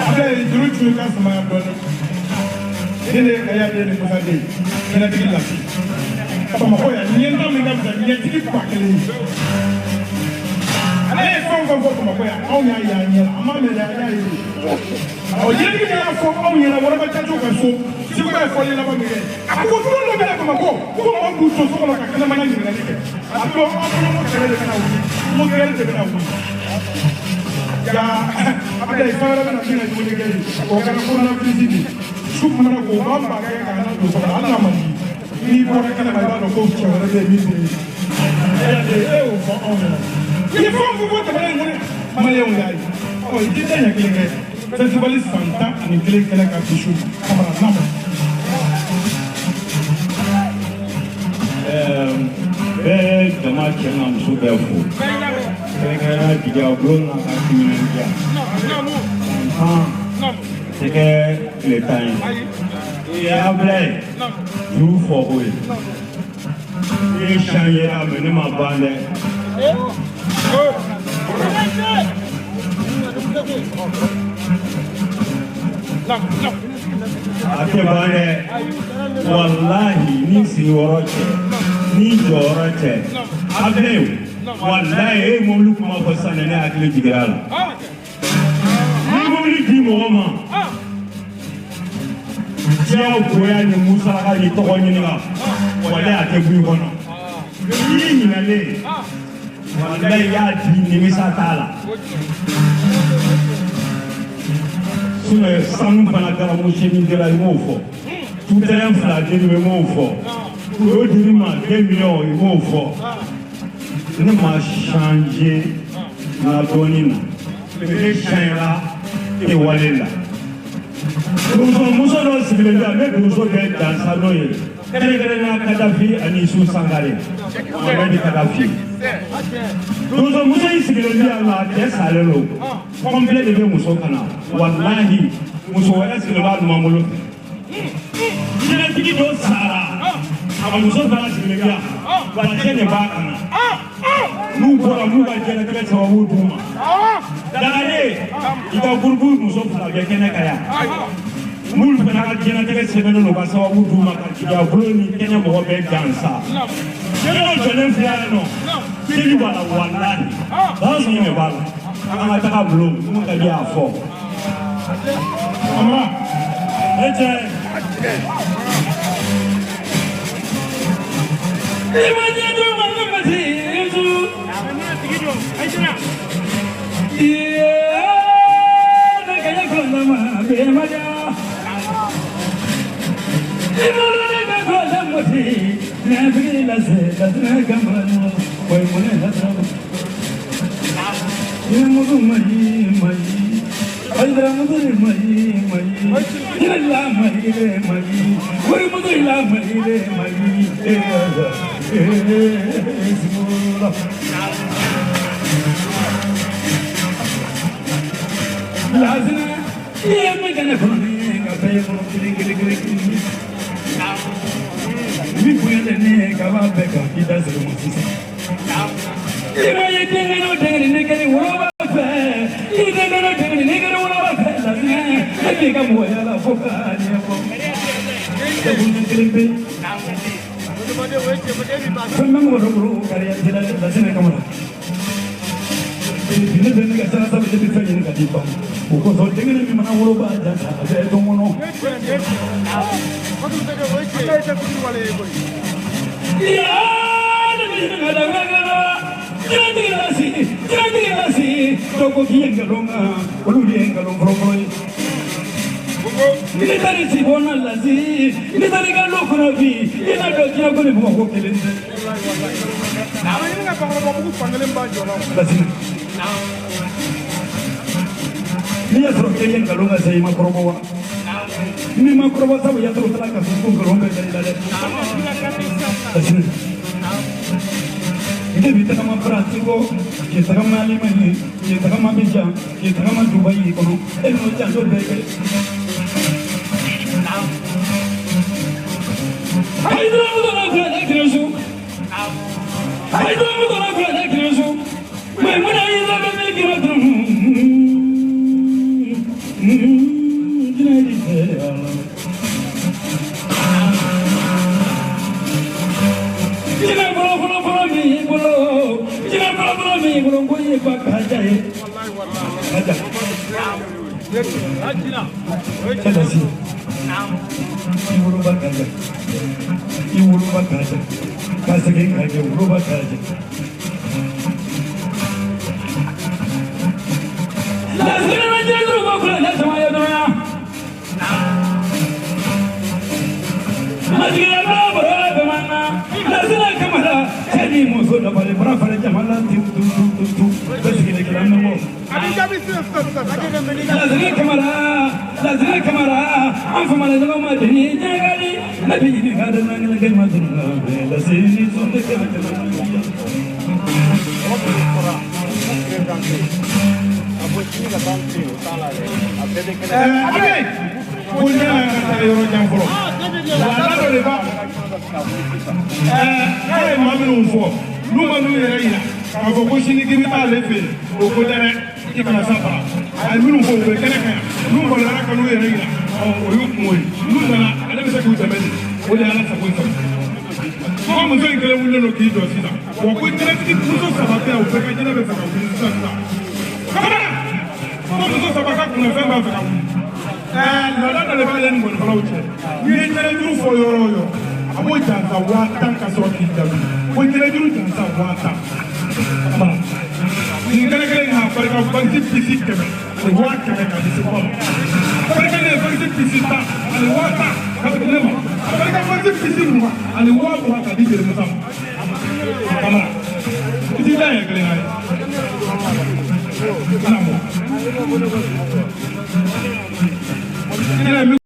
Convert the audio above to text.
Abdoulaye juru tun ka sumaya dɔɔnin ne de ye Kaya den ni Musa den jinɛtigi lasi Bamakɔ yan ɲɛta min ka fisa ɲɛtigi 1000 ye ale ye fɛn o fɛn fɔ Bamakɔ yan anw y'a ye an ɲɛ la an m'a mɛn dɛ an y'a ye ɔ jinɛtigi min y'a fɔ anw ɲɛna Waraba Caco ka so Segu ye fɔli laban min kɛ a ko don dɔ bɛ na Bamakɔ ko mɔgɔw b'u to so kɔnɔ ka kɛnɛmana ɲininkali kɛ a don an bolo ko kɛlɛ de bɛna wuli ko gɛrɛ de bɛna wuli ja Abdoulaye fɛn wɛrɛ bɛna min ka jugu ni gɛrɛ ye o kɛra coronavirus de ye su mana ko u b'an ba kɛ k'an ladon so kɔnɔ hali n'a ma di n'i bɔra kɛnɛma i b'a dɔn ko cɛ wɛrɛ bɛ yen min tɛ e ye e y'o fɔ anw ɲɛna i ye fɛn o fɛn fɔ jamana in kɔnɔ maliyɛnw y'a ye ɔ i tɛ ɲɛ kelen kɛ festival san 11 kɛnɛ kan bi su Kamara naamu. Bɛɛ jama cɛ n'a muso bɛɛ fo kɛrɛnkɛrɛnnenya jigiya bulon n'a ka timinandiya san tɛ kɛ tile 10 ye i Abdoulaye juru fɔ ko ye i ye siyan yera mɛ ne ma ban dɛ. A tɛ ban dɛ walahi ni sigiyɔrɔ cɛ ni jɔyɔrɔ cɛ Abdoulaye walahi e ye mobili kuma fɔ sisan ne hakili jiginra a la ni mobili di mɔgɔ ma diyagoya ni musaka ni tɔgɔ ɲininka walahi a tɛ bɔ i kɔnɔ n'i ɲinɛlen walahi i y'a di nimisa t'a la sinon sanu fana garamu seegin dira i m'o fɔ tutɛrɛn 2 dir'i ma i m'o fɔ o dir'i ma 2 millions i m'o fɔ ne ma changer n ka dɔnni na ne changera kɛwale la donso dɔ sigilen bɛ yan n bɛ donso bɛɛ jansa n'o ye kɛrɛnkɛrɛnnenya Kadafi ani Isu Sangare Mohamed Kadafi donso muso in sigilen bɛ yan nɔ a cɛ salen don complet de bɛ muso kan na walahi muso wɛrɛ sigilen b'a numan bolo fɛ jinɛtigi dɔ sara a muso fana sigilen bɛ yan wa cɛ de b'a kan na n'u bɔra n'u ka diɲɛlatigɛ sababu d'u ma dagalen i ka gurupu muso 2 bɛ kɛnɛ kan yan n'olu fana ka diɲɛlatigɛ sɛbɛnnen don ka sababu d'u ma ka jigiya bolo ni kɛnɛ mɔgɔ bɛɛ jansa ne dɔ jɔlen filɛ yan nɔ teli b'a la walahi sini de b'a la an ka taga bulon mun ka di a fɔ Kamara e cɛ Ni N'i y'a sɔrɔ k'e ye nkalon ka se i ma kɔrɔbɔ wa? N'i ma kɔrɔbɔ sabu y'a sɔrɔ taara ka so ko nkalon bɛ da i la dɛ. Parce que i bɛ tagama Faransi kɔ, k'i tagama Alimani, k'i tagama Abijan, k'i tagama Dubayi kɔnɔ, e n'o janto bɛɛ kɛ.